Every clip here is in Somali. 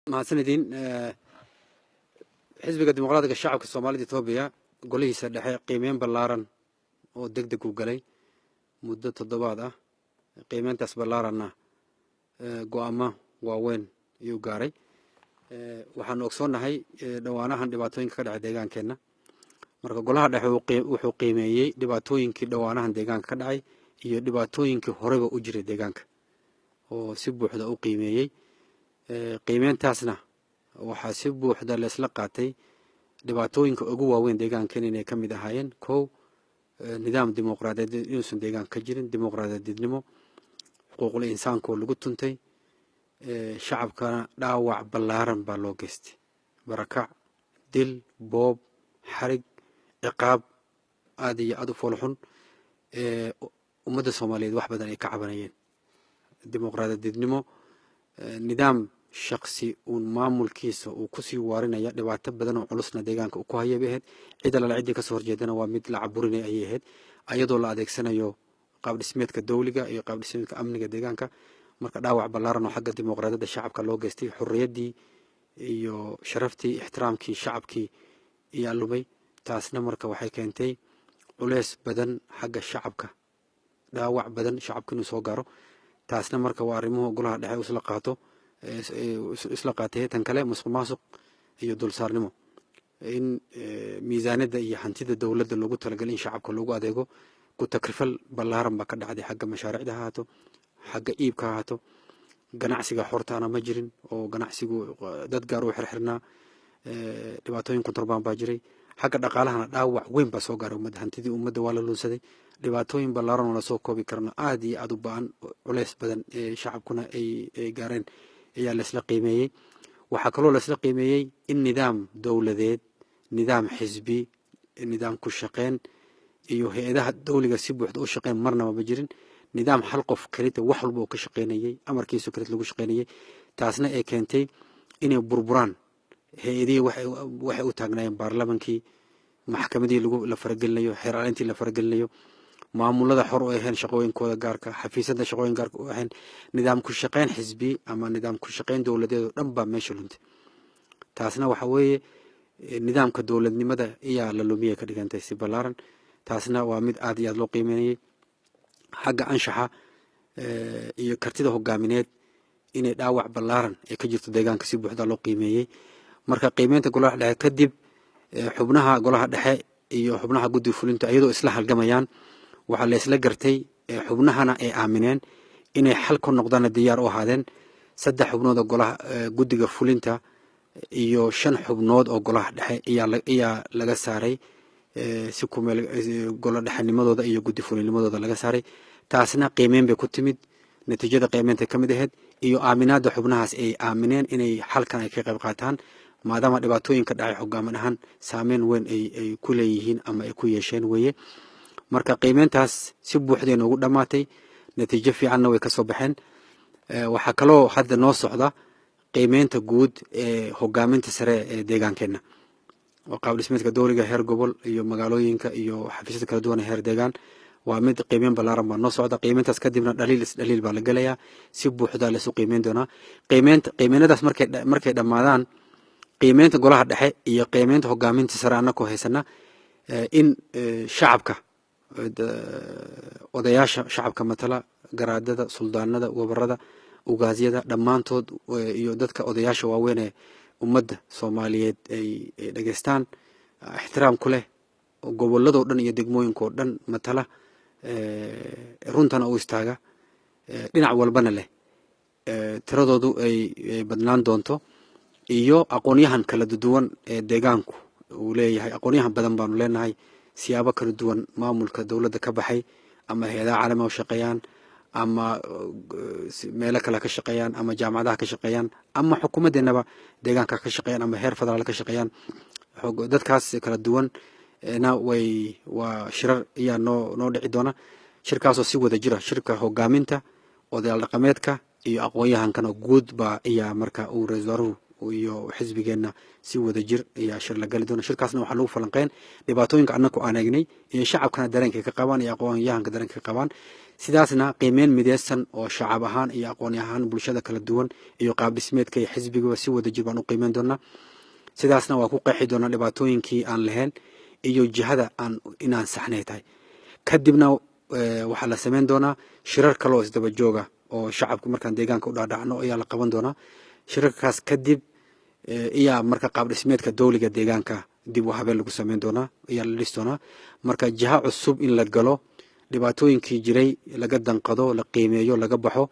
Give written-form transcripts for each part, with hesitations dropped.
Mahadsanidin. Xisbiga Dimuqraadiga Shacabka Soomaalida Etoobiya golihiisa dhexe qiimeyn ballaaran oo deg deg u galay muddo toddobaad ah. Qiimeyntaas ballaaranna go-aamo waaweyn ayuu gaaray. Waxaanu ogsoonnahay dhowaanahan dhibaatooyinka ka dhacay deegaankeenna. Marka golaha dhexe wuxuu qiimeeyey dhibaatooyinkii dhowaanahan deegaanka ka dhacay iyo dhibaatooyinkii horeyba u jiray deegaanka oo si buuxda u qiimeeyey. Qiimeyntaasna waxaa si buuxda laysla qaatay dhibaatooyinka ugu waaweyn deegaankeena inay ka mid ahaayeen: kow, nidaam dimuqraadiyadeed inuusan deegaanka ka jirin, dimuqraadiyadeednimo, xuquuqul insaanka oo lagu tuntay, shacabkana dhaawac ballaaran baa loo geystay, barakac, dil, boob, xarig, ciqaab aad iyo aad u foolxun. Ummadda Soomaaliyeed wax badan ay ka cabanayeen dimuqraadiyadeednimo, nidaam shaksi uun maamulkiisa uu kusii waarinaya, dhibaato badan oo culusna deegaanka uu ku haya bay ahayd. Cid alala ciddii kasoo horjeedana waa mid la caburinaya ayay ahayd, ayadoo la adeegsanayo qaab dhismeedka dowliga iyo qaab dhismeedka amniga deegaanka. Marka dhaawac ballaaran oo xagga dimuqraadiyadda shacabka loo geystay, xorriyaddii iyo sharaftii, ixtiraamkii shacabkii ayaa lumay. Taasna marka waxay keentay culeys badan xagga shacabka, dhaawac badan shacabka inuu soo gaaro. Taasna marka waa arrimuhu golaha dhexe isla qaato isla qaatay. Tan kale, musuq maasuq iyo dulsaarnimo in miisaaniyadda iyo hantida dowladda loogu talagalay in shacabka loogu adeego ku takrifal ballaaran baa ka dhacday, xagga mashaariicda ha ahaato, xagga iibka ha ahaato. Ganacsiga xortaana ma jirin oo ganacsigu dad gaar u xirxirnaa, dhibaatooyin contraband baa jiray. Xagga dhaqaalahana dhaawac weyn baa soo gaaray ummadda, hantidii ummadda waa la lunsaday. Dhibaatooyin ballaaran oo lasoo koobi karno aad iyo aad u ba-an, culeys badan ee shacabkuna ay gaareen ayaa laisla qiimeeyey. Waxaa kaloo laisla qiimeeyey in nidaam dowladeed, nidaam xisbi, nidaam ku shaqeyn iyo hay-adaha dowliga si buuxda u shaqeyn marnaba ma jirin. Nidaam hal qof kelita wax walba oo ka shaqeynayey, amarkiisu kelita lagu shaqeynayey, taasna ay keentay inay burburaan hay-adihii waxay u taagnaayeen: baarlamankii, maxkamadii lagu la faragelinayo, xeer alintii la faragelinayo, maamulada xor u ahayn shaqooyinkooda gaarka, xafiisyada shaqooyin gaarka u ahayn. Nidaam ku shaqeyn xisbi ama nidaam ku shaqeyn dowladeed oo dhan baa meesha luntay. Taasna waxa weeye nidaamka dowladnimada iyaa la lumiyay ka dhigantay si ballaaran. Taasna waa mid aad iyo aad loo qiimeynayay. Xagga anshaxa iyo kartida hogaamineed inay dhaawac ballaaran ay ka jirto deegaanka si buuxda loo qiimeeyey. Marka qiimeynta golaha dhexe kadib, xubnaha golaha dhexe iyo xubnaha guddiga fulinta iyadoo isla halgamayaan, waxaa la isla gartay, xubnahana ay aamineen inay xal ku noqdaana diyaar u ahaadeen, 3 xubnood oo golaha guddiga fulinta iyo 5 xubnood oo golaha dhexe ayaa laga saaray si kumeel golo dhexenimadooda iyo guddi fulinnimadooda laga saaray. Taasna qiimeyn bay ku timid, natiijada qiimeynta ka mid ahayd iyo aaminaadda xubnahaas ay aamineen inay xalkan ay ka qayb qaataan, maadaama dhibaatooyinka dhacay hogaamin ahaan saameyn weyn ay ku leeyihiin ama ay ku yeesheen weeye. Marka qiimeyntaas si buuxday noogu dhammaatay, natiijo fiicanna way ka soo baxeen. Waxaa kaloo hadda noo socda qiimeynta guud ee hogaaminta sare ee deegaankeenna oo qaab dhismeedka dowliga heer gobol iyo magaalooyinka iyo xafiisyada kala duwan ee heer deegaan. Waa mid qiimeyn ballaaran baa noo socda. Qiimeyntaas kadibna dhaliil isdhaliil baa la gelayaa, si buuxda laisu qiimeyn doonaa. Qiimeynta qiimeynadaas markay dhammaadaan, qiimeynta golaha dhexe iyo qiimeynta hogaaminta sare annakoo haysana, in shacabka, odayaasha shacabka matala, garaadada, suldaanada, wabarada, ugaasyada dhammaantood iyo dadka odayaasha waaweyn ee ummadda Soomaaliyeed ay dhegeystaan, ixtiraam ku leh gobolladoo dhan iyo degmooyinkoo dhan matala, runtana u istaaga, dhinac walbana leh, tiradoodu ay badnaan doonto, iyo aqoonyahan kala duwan ee deegaanku uu leeyahay. Aqoonyahan badan baanu leenahay, siyaabo kala duwan maamulka dowladda ka baxay ama hay-adaha caalamiga u shaqeeyaan ama meelo kale ka shaqeeyaan ama jaamacadaha ka shaqeeyaan ama xukuumaddeenaba deegaanka ka shaqeeyaan ama heer federaal ka shaqeeyaan. Dadkaas kala duwan na way waa shirar ayaa noo dhici doona, shirkaasoo si wada jira shirka hogaaminta, odayaal dhaqameedka iyo aqoon-yahankana guud baa ayaa marka uu ra-isul wasaaruhu iyo xisbigeenna si wada jir ayaa shir la gali doona. Shirkaasna waxaa lagu falanqeyn dhibaatooyinka annaku aan eegnay iyo shacabkana dareenkay ka qabaan iyo aqoonyahanka dareenka ka qabaan. Sidaasna qiimeyn mideysan oo shacab ahaan iyo aqoon ahaan bulshada kala duwan iyo qaab dhismeedka iyo xisbigaba si wada jir baan u qiimeyn doonaa. Sidaasna waa ku qeexi doonaa dhibaatooyinkii aan lahayn iyo jihada aan inaan saxnay tahay. Kadibna waxaa la sameyn doonaa shirar kale oo isdaba jooga oo shacabku markaan deegaanka u dhaadhacno ayaa la qaban doonaa. Shirarkaas kadib iyaa marka qaab dhismeedka dowliga deegaanka dib u habeen lagu sameyn doonaa, ayaa la dhisi doonaa. Marka jiha cusub in la galo, dhibaatooyinkii jiray laga danqado, la qiimeeyo, laga baxo,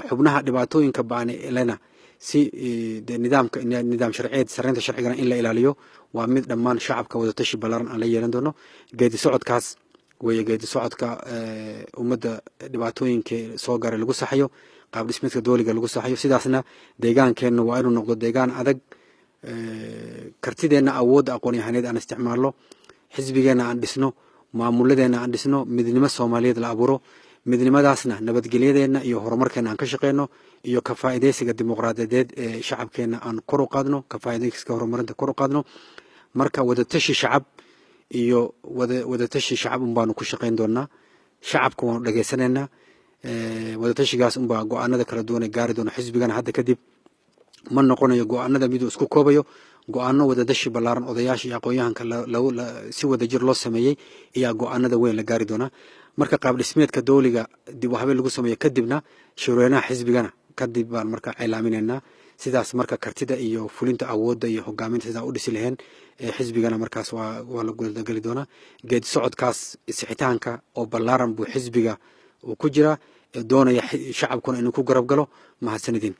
xubnaha dhibaatooyinka ba'an lena si nidaamka nidaam sharciyeed sarreynta sharcigana in la ilaaliyo, waa mid dhammaan shacabka wadatashi ballaaran aan la yeelan doono. Geedi socodkaas weeye geedi socodka ummadda dhibaatooyinka soo garay lagu saxayo, qaab dhismeedka dooliga lagu saxayo. Sidaasna deegaankeenna waa inuu noqdo deegaan adag. Kartideenna, awoodda aqoon-yahaneed aan isticmaalno, xisbigeenna aan dhisno, maamuladeenna aan dhisno, midnimo Soomaaliyeed la abuuro, midnimadaasna nabadgelyadeenna iyo horumarkeenna aan ka shaqeyno, iyo ka faa'iidaysiga dimuqraadiyadeed ee shacabkeenna aan kor u qaadno, ka faa'iidaysiga horumarinta kor u qaadno. Marka wadatashi shacab iyo wadatashi shacab un baanu ku shaqeyn doonaa. Shacabka waanu dhegaysanaynaa. Wadatashigaas unbaa go-aanada kala duwan ee gaari doono. Xisbigana hadda kadib ma noqonayo go-aanada miduu isku koobayo. Go-aano wadatashi ballaaran odayaasha iyo aqoon-yahanka si wadajir loo sameeyey ayaa go-aanada weyn la gaari doonaa. Marka qaab dhismeedka dowliga dib u habeen lagu sameeyo kadibna shirweynaha xisbigana kadib baan marka cilaaminaynaa. Sidaas marka kartida iyo fulinta awoodda iyo hogaaminta sidaan u dhisi laheen xisbigana markaas waa la gudageli doonaa. Geedi socodkaas sixitaanka oo ballaaran buu xisbiga uu ku jiraa, doonaya shacabkuna inuu ku garab galo. Mahadsanidin.